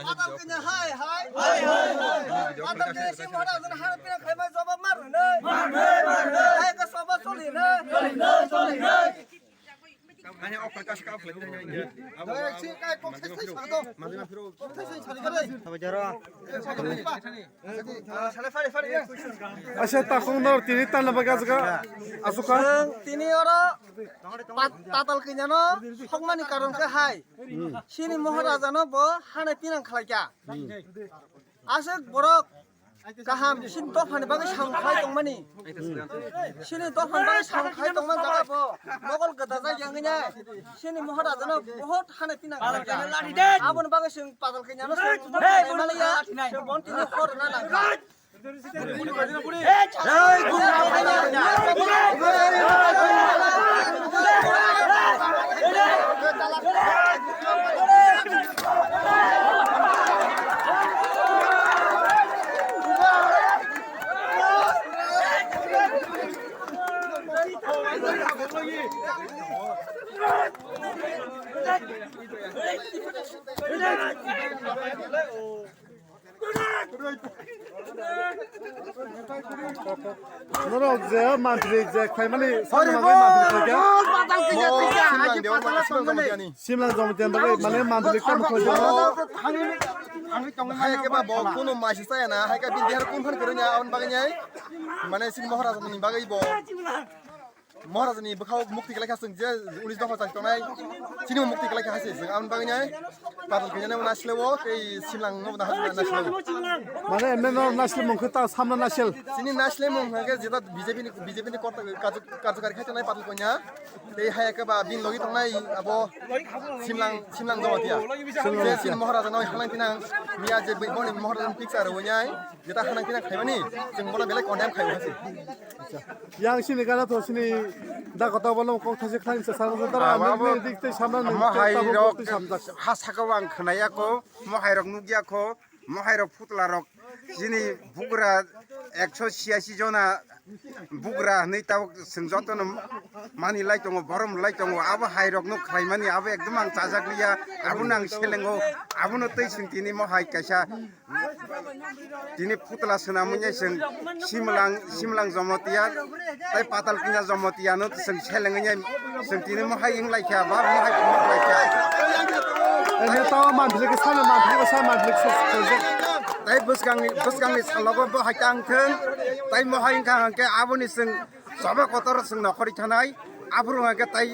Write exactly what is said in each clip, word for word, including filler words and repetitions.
Adal kanya hai hai. Adal kanya si mora adal hai pina khai mai jawab mar ne. Hai ka soba soli ne. Ani okra kas ka okra. Dai si kai kok sai sai sa do. Kok sai sai sa do. Asa takung nor tini tanna bagajga asuka. Tini oro Pat-, tatal kanya no hokmani karon khe hai. Sini Maharaja no bo hane pinang khlai kya. Aswk borok kaham sini dophani bagwi samung khlai tongmani. Sini dophani bagwi samung khlai tongmani jaga bo mogol gada jai yang nai. Sini Maharaja no bohot hane pinang khlai kya. Aboni bagwi sing tatal kanya no sing maliya. Sing bon tini hor na nang. Norok je mantri je khaimani samani bagwi mantri khaikha. Simlang Jamatia bagwi mane mantri kam khaikha. Hai ke ba bo kuno maisi saya na, hai ka bin dihar kun phan kero nya, aboni bagwi nyai. Mane sin Maharaja ni bagwi bo. Maharaja ni bwkhao mukti kalaikha chwng je unis dopha chak tongnai, chini mukti kalaikha hai se chwng aboni bagwi nai tatal kanya nai nasle o tei silang no na nasle o. Mane emne no nasle mung khe ta samna nasel. Chini nasle mung hwnkhe jeta B J P ni, B J P ni kota kaju kaju kari khai tongnai tatal kanya tei hai ke ba bin logi tongnai abo simlang simlang jamatia. Je sin Maharaja no halang tinang miya je boni Maharaja ni picture o nai jeta halang tinang khaimani chwng bono belai condemn khai o hai se. Yang sini gana to sini da kota bono kok thasi khlai se sal se dara. Abo, abo. Nini dik tei samna nini mohai tabo rok kok tei samjak. Ha saka wang khnaya ko, mohai rok nugya ko, mohai rok phutla rok. Sini bugra ekso siyasi jona bugra hwnwi tabuk chwng jotono mani lai tongo, borom lai tongo. Abo hai rok no khlai mani abo ekdom ang chajak liya, abo no ang selengo, abo no tei chwng tini mohai kaisa Tini putla swnamwi chwng simlang, simlang jomotia, tei patal kinya jomotia no chwng selengwi chwng tini mohai wng lai kha, ba mohai phunuk lai kha. Ene to mantri ke sana mantri ke sana mantri ke sana. Tei bwskangni, bwskangni salogo bo hai tang thung, tei mohai wng kha hwnkhe aboni chwng choba kotor chwng nokhorwi thanai, aphuru hwnkhe tei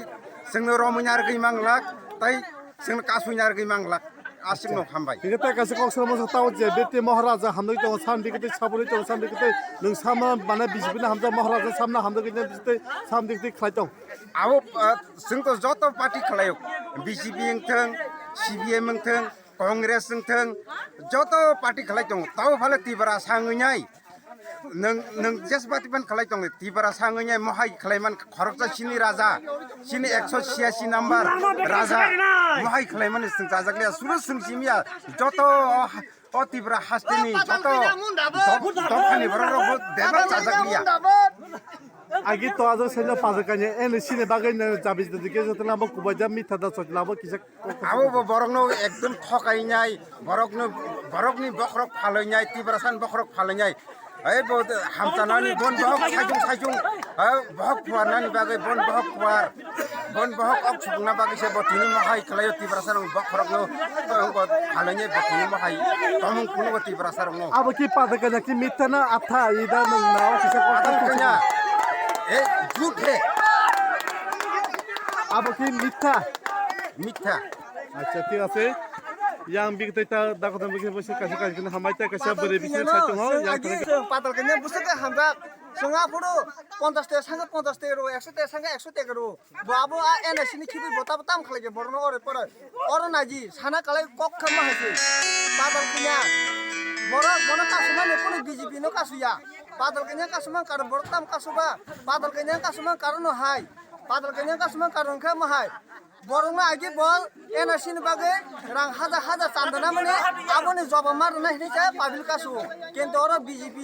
chwngno romwi narwgwi manglak, tei chwngno kasui narwgwi manglak. Aswk no hambai. Hingke tei kaisa kok swnamwi sa tao je, bete Maharaja hamdai tongo, sam dikete, saburi tongo, sam dikete, nwng sama mane B J P ni hamjak Maharaja, samna hamjak kete, bete, sam dikete khlai tong. Abo, ah, chwng to joto party khlaio, B J P wng thung, C P M wng thung, Congress wng thung, joto party khlai tongo. Tao phale Tiprasa wngwi nai. Nwng, nwng jesba tipan khlai tong, Tiprasa wngwi mohai khlai man khoroksa sini raja, sini ekso siyasi number raja, mohai khlai mani chwng chajak liya, suru chwng simi ya, joto o, o Tipra hasteni joto dok-, dophani borok rok bo bebak chajak liya. Agi to ajo seno pajak kanya, ene sini bagwi no jabi jabi ke joto lama kubaja mitha da chot lama kisa Abo bo borokno ekdom thokainai, borokno, borokni bokhorok phaloinai, Tiprasani bokhorok phaloinai. Hai bo hamchanani bon bohok saichung saichung, ha, bohok phuarnani bagwi bon bohok phuar, bon bohok ok sukna bagwi se bo tini mohai khlaio Tiprasani bokhorokno, bo phaloinai bo tini mohai tomung kunugo Tiprasarokno. Abo ki pada kanya ki mitha na atha ida nung nao kisa kok Abo kanya, eh, jhut hai. Abo ki mitha. Mitha. Acha, thik ase. Yang biktai ta dakot biktai bosi kaisa kaisa kene hambai ta kaisa bwrwi bising sai tongo. Yang agi thangwi chwng patal kanya bwswk khe hamjak. Chwng aphuru ponchash taka sangkha ponchash taka rw, ekso taka sangkha ekso taka rw. Bo abo a N S ni khibi bo tabo tam khlai khe borokno ore pore. Oro naji sana kalai kok khamma hai se. Patal kanya. Borok bono kasumani kunu B J P no kasuya. Patal kanya kasuma kar borok tam kasuba. Patal kanya kasuma karono hai. Patal kanya kasuma karon khe mo hai. Borokno agi bo N R C ni bagwi rang hajar hajar chanda namani aboni joba ma rwnai hinwi se public kasu. Kintu oro B J P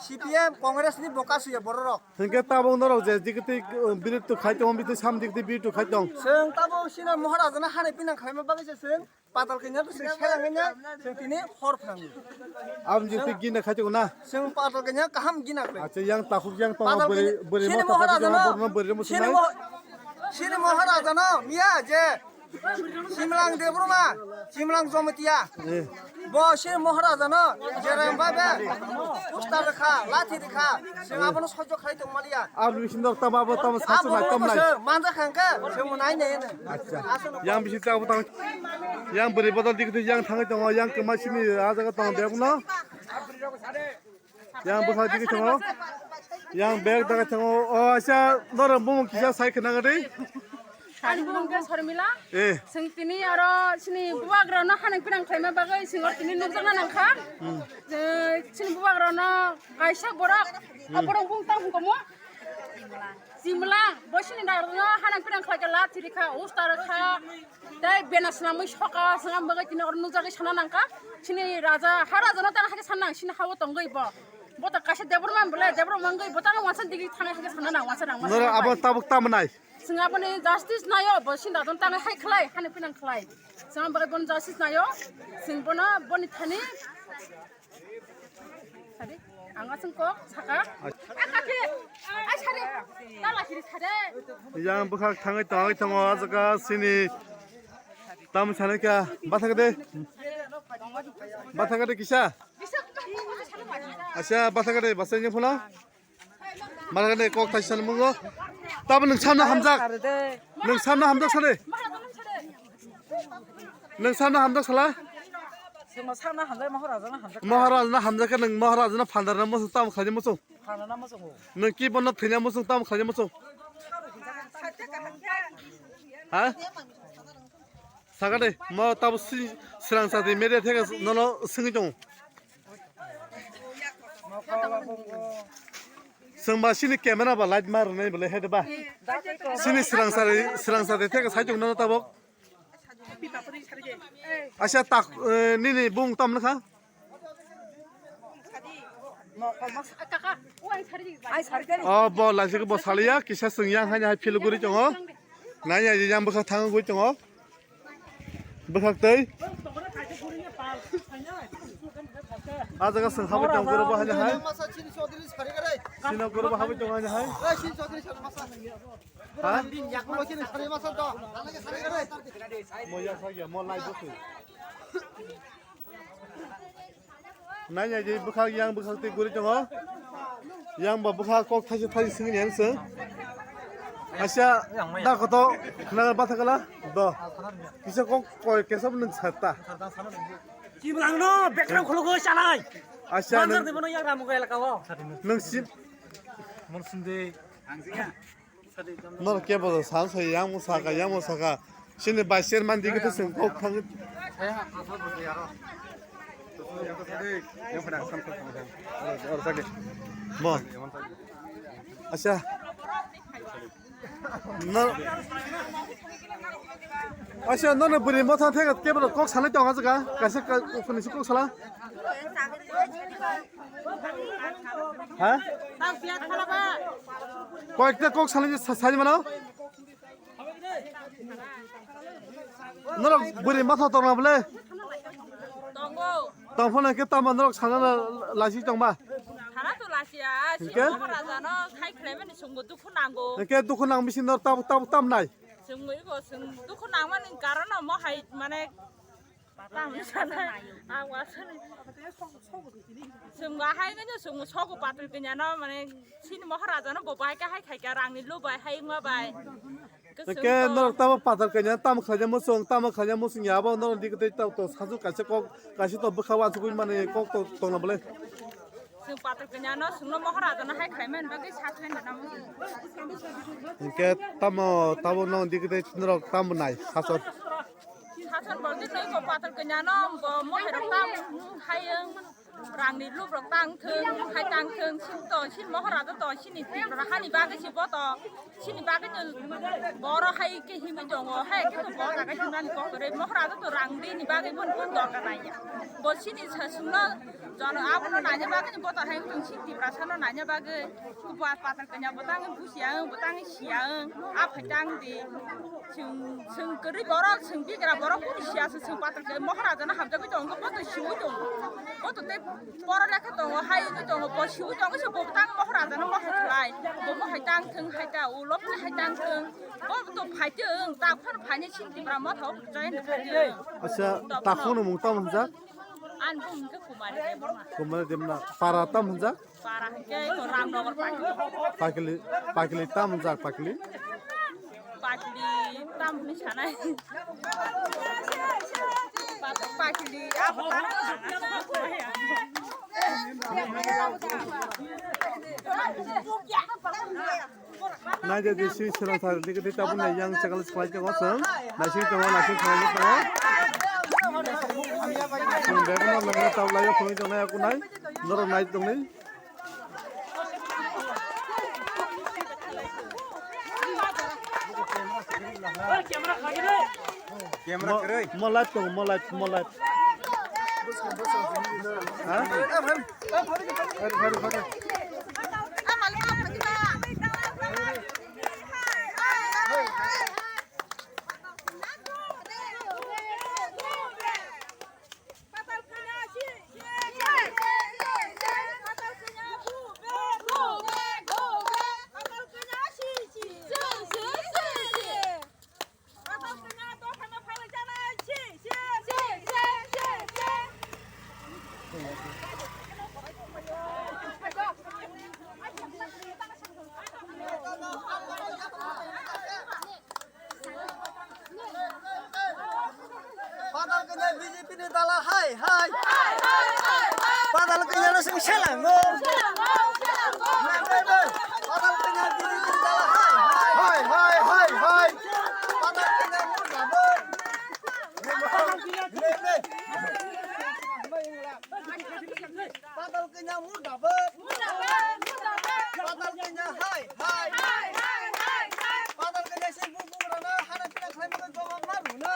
C P M, Congress ni boka suya bororok. Hingke tabuk norok je dikiti, uh, birit tu khai tongo, biti sam dikiti birit tu khai tong. Chwng tabuk sino Maharaja no hanai pinang khlaima bagwi se chwng patal kanya to chwng selang kanya chwng tini hor phango. Aboni jikti gina khai tongo na? Chwng patal kanya kaham gina khlai. Acha, yang takhuk yang tongo. Patal bwrwi, kanya bwrwi sini motha Maharaja no, borno bwrwi sini musunai. Mo-, sini Maharaja no miya je Chimlang Debbarma, Chimlang Jamatia. Eh. Bo se Maharaja no Jerem bai be poster rikha, lathi rikha, se abono sojok khai tong maliya. Aboni bisingo tamo abo tamo sasu nai tam nai. Manja khangka, se mo nai nai ne. Acha. Yang bisi tamo tamo. Yang bwrwi bodol dikti yang thangwi tongo, yang kwma sini ah jaga tongo bebak no. Yang bwkha digi tongo. Yang bag daga tongo. O acha norok bumung kisa sai khna gadi. Ani bumung khe Sormila. Eh. Sing tini aro sini bubagrano hanang pinang khlaima bagwi singo tini nukjakna nangkha. Hmm. Je sini bubagrano kaisa borok. Hmm. Aborok bung tang komo. Simla, bo sini da no hanang pinang khlai khe la thiri kha, usta rw kha. Tei bena swnamwi soka, swnam bagwi tini oro nukjagwi sana nangkha. Sini raja, ha raja no tang hakhe sana nang, sini hawo tongwi bo. Bo ta kaisa Debbarma bole, Debbarma wngwi bo tang wansa digi thang hakhe sana nang, wansa nang, wansa Noro nang abo bai. Tabuk tamo nai? Swnga boni justice nayo, bo sini da don tang hai khlai, hanang pinang khlai. Swnam bagwi boni justice nayo, sing bono boni thani. Sadi, ang aswng kok saka. Ai, kaki, ai, sadi, tala kiri sadi. Yang bwkhak thangwi tongwi tongo, o jaga sini. Tam sanai kha, bathakade. Bathakade kisa? Bisa, bisa, bisa, bisa. Asa, bathakade, basa ini pula. Margane kok thai san mungo. Tabo nwng samno hamjak. Nwng samno hamjak sale. Nwng samno hamjak sala. Sima samno hamjak, Maharaja no hamjak. Maharaja no hamjak khe nwng Maharaja no phandar na muchung tamo khlaina muchung. Phandar na muchung. Nwng ki bono thwina muchung tamo khlaina muchung. Ha? Sakade, mo tabo si srang sati media theke nono singwi tongo. Sengba sini camera ba light mar nai bole hede ba. Sini srang sari, srang sari theke sai tong nono tabok. Asa tak, eh, nini bung tam nakha. O bo laisik bo saliya kisa sengya hai hai phil guri tongo. Nai ya yang bwkha thang guri tongo. Bwkhak tei. A jaga seng habai tong guru bo hai hai. Sino guru bo habai tong hai hai. Ha? Mo ya sa ya mo lai bo. Nai nai je bwkhak yang bwkhak tei guri tongo. Yang ba bwkhak kok thaisa thaisa singni yang seng. Asia da koto khna batha kala do. Kisa kok koi kesa bwlwng sarta. Chiblang no background kholo go chanai. Asia nang. Manjar de bono yang ramu ga elaka o. Nang sin. Mon sinde. Nor ke bo sa sa yang mo saka yang mo saka. Sini bai chairman digi to seng kok thang. Mo. Acha. No. Acha no no buri mo thang thega ke bo kok salai tong ajaga. Kaisa kuni kok sala. Ha? Koyekta kok salai sa- sai mano? Norok buri matha tongna bole? Tongo. Tongphano ke tamo norok sana lasi tongba? Sana to lasiya, Hingke? Sino Maharaja no khai khwlaimani chwngbo dukhu nango. Hingke dukhu nang bisi nor tabuk tabuk tam nai? Chwngbo iko chwng dukhu nangmani karon no mo hai mane Chwng bahai gwnyo chwng sogo patul kanya no mane sini Maharaja no bo bai kahai khai kha rang ni lu bai hai wngma bai. Ke norok tamo patul kanya tamo khlai muchung tamo khlai muchung ya bo norok dik tei to sajuk kaisa kok kaisa to bwkha wansugwi mani kok to tongna bole. Chwng patul kanya no chwngno Maharaja no hai khlai man bagwi sa khlai na namo. Hingke tamo tamo no dik tei norok tamo nai sasor. Sason bolti tei ko patal kanya no bo mohai rok tam hayung. Rangni lubrok tang thung, hai tang thung, sin to, sin Moharaja to, sini Tripura hani bagwi si bo to, sini bagwi to boro hai khe himwi tongo, hai khe to bo jaga himnani kok kwrwi, Moharaja to rang dini bagwi bo kun dorkar nai ya. Bo sini sa sumno jono abono naina bagwi bo to hai wng tong sin Tiprasano naina bagwi. Ba patal kanya botang busiang, botang siang, aphai tang di. Sing, sing keri borok, sing bigra borok, kuni sia se sing patal ke Moharaja na hamjagwi tongo, boto siwi tongo. Boto te poro lekha tongo, hai wi tongo, bo siwi tongo, se bo tang Moharaja na mohai khlai. Bo mohai tang thung hai ta, ulo phai hai tang thung. Bo to phai thung, ta phar phai ni sin Tipra motha o join phai thung. Acha, takhung no mung tam hwnjak? An bung ke Kumari Debbarma. Kumari Debbarma. Para tam hwnjak? Para hwnkhe eko Ramnagar Pakli. Pakli, Pakli tam jak Pakli? Pakli tam hwnwi sanai. Pakli, ah, Pakli. Naidi swi swnam sari digi di tabuk nai yang chakal swlai tongo chwng. Naising tongo, naising swlai tongo. Chwng bebak no lwngna tabuk lai phunui tongnai akunai. Norok nai tongni. Camera kwrwi. Mo live tongo, mo live, mo live. Ha? Padal kanya B J P ni dala hai hai. Padal kanya no sing selango. Padal kanya B J P ni dala hai hai. Hai hai hai hai. Padal kanya murda bad. Padal kanya murda bad. Padal kanya hai hai. Padal kanya sing bung bung rana hana pina khlai mano jawab ma runa.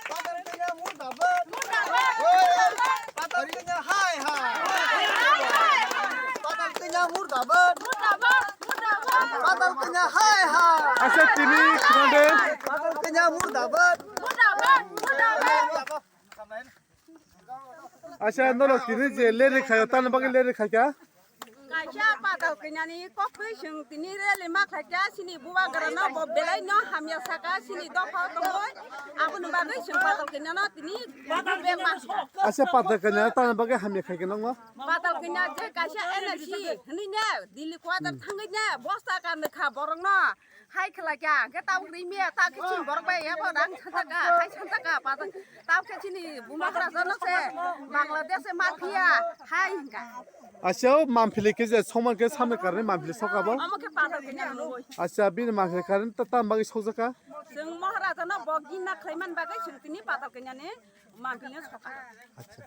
Padal kanya murda bad. Padal kanya hai hai. Padal kanya murda bad. Padal kanya hai hai. Asa tini khna de. Padal kanya murda bad. Acha norok tini je leri khayo tani bagwi leri khaikha. Kaisa padal kanyani koktwi chwng tini rally ma khaikha, chini bubagra no bo belai no hamya saka, chini dopha tongwi, aboni bagwi chwng padal kanyano tini bebak ma kha. Acha padal kanya tani bagwi hamya khaikha nokno? Padal kanya je kaisa N S C hwnwi ne Delhi quarter thangwi ne bosta kan kha borok no. Hai khlai kha, hwnkhe tabuk rimya, ta khe chini borok bai yabo rang sanjak kha, hai sanjak kha, pa ta, tabuk khe chini bumagra jono se Bangladesh se mafia, hai hwnkha. Acha o mamphili khe je songman khe samni karni mamphili sokabo? Omo khe padal kanya nungwi. Acha bini mamphili karni ta tam bagwi sokjak kha? Chwng Maharaja no bo gina khlaiman bagwi chwng tini padal kanya ni mamphili no sokha. Acha.